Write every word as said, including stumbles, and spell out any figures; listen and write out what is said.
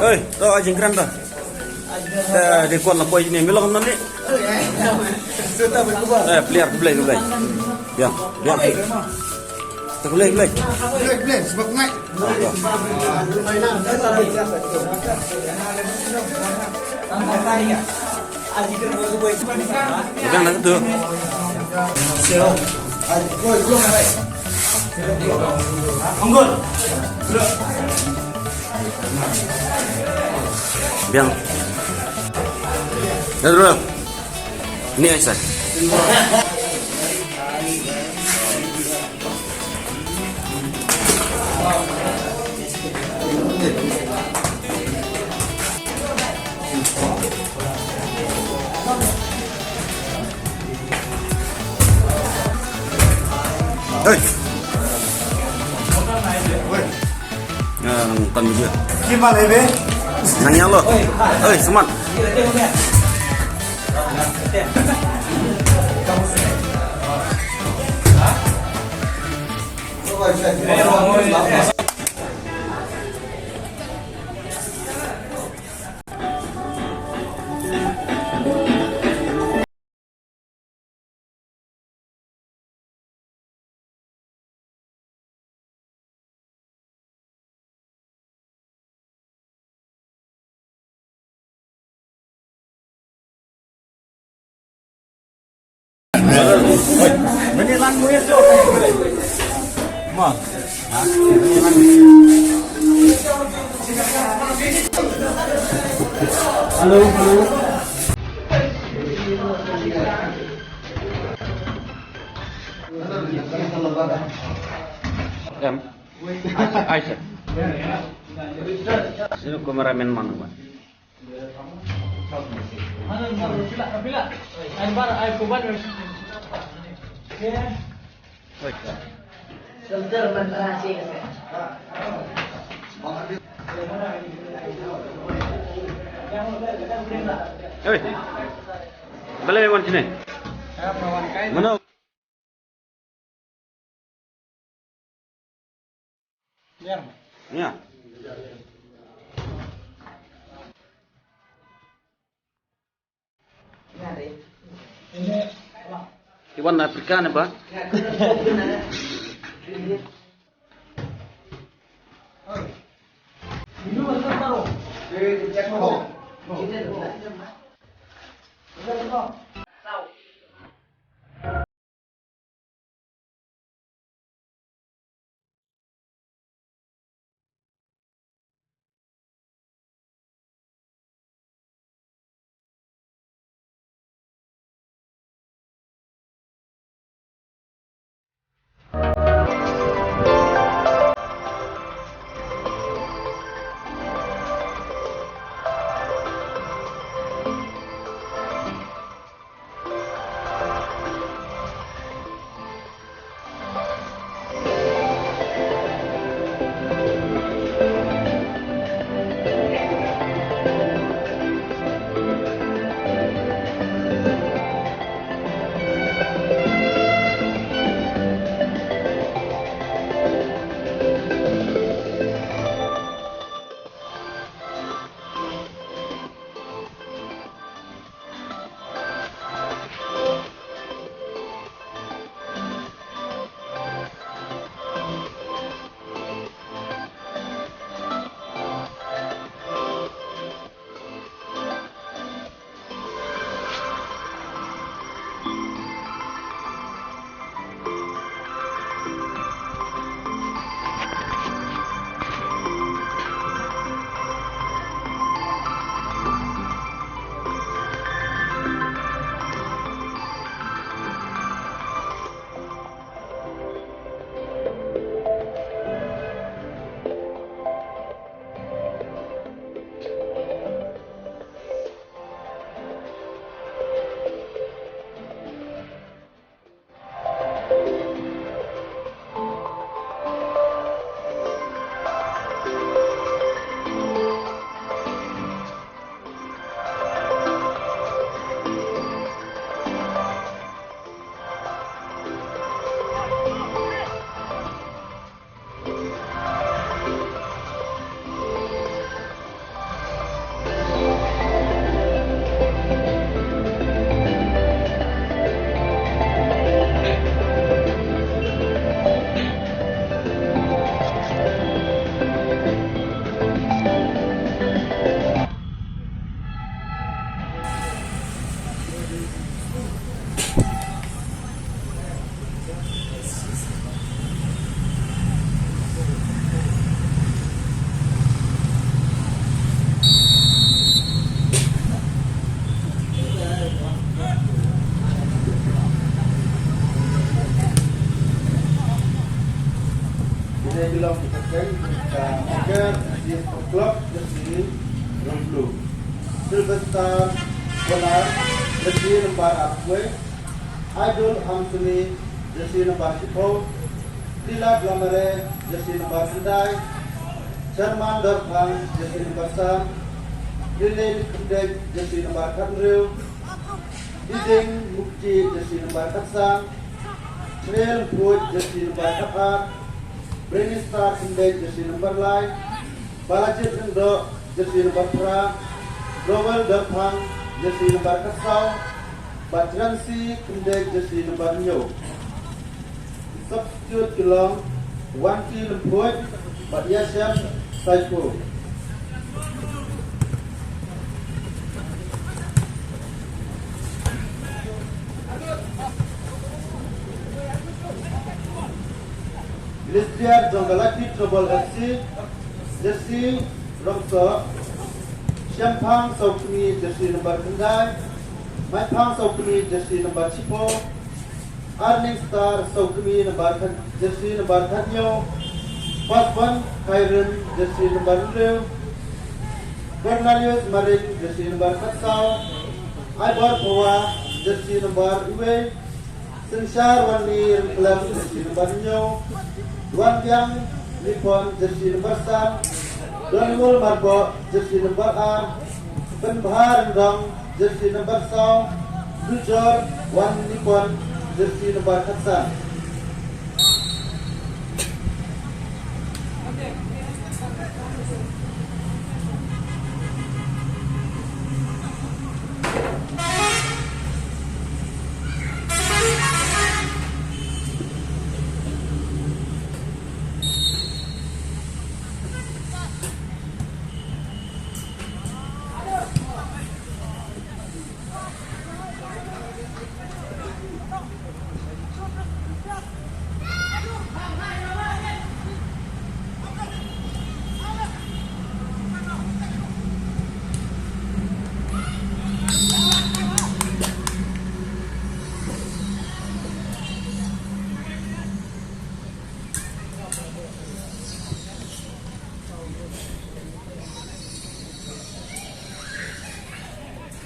Oi, to, ai jingkren to. Eh, de kwah la poi ni, mi long nam ni. Eh, player, play, play. Ya, ya. To play, play. Play, play, sebab ngai. Ah, ya. Pegang dah tu. Biang. Ya, bro. Ni Aisyah. Hei. Ya, nang tan dia. Kimal ebe. Nang yang lo. Hei, semat. Hello, hello. Em. Aisha. Sino kameramen man ba? Oi. Balei wan sini? Mano? Ya. Iwan Afrika ne ba? Bilong Kuteng, ka Maker, Chief Club, jersey number blue. Sylvester Bonar, jersey number arphew. Aidul Anthony, jersey number shiphew. Lila Blamare, jersey number khyndai. Sherman Dorphang, jersey number san. Lilin Khyndek, jersey number khathynriew. Diding Mukti, jersey number khatsan. Shrel Phuid, jersey number khatar. Brenistar Khyndek, jersey number lai. Balajit Lyngdoh, jersey number phra. Rowel Dorphang, jersey number khatsaw. Bad Jransi Khyndek, jersey number hynñiew. Substitute ki long Wanti Lymphoit bad Yashem Saipho. List player jong ka Lucky Trouble F C, jersey rong soh, Shemphang Sawkmie, jersey number khyndai, Maiphang Sawkmie, jersey number shiphew, Earning Star Sawkmie, number khat, jersey number khathynñiew, Paswan Khyrim, jersey number hynriew, Cornelius Maring, jersey number khatsaw, Aibor Phawa, jersey number uwei, Synshar Wanni Ryngkhlem, jersey number hynñiew, Wanbiang Lipon, jersey number san, Donmol Marbok, jersey number ar, Pynbha Ryndong, jersey number saw, Dujor Wanlipon, jersey number khatsan.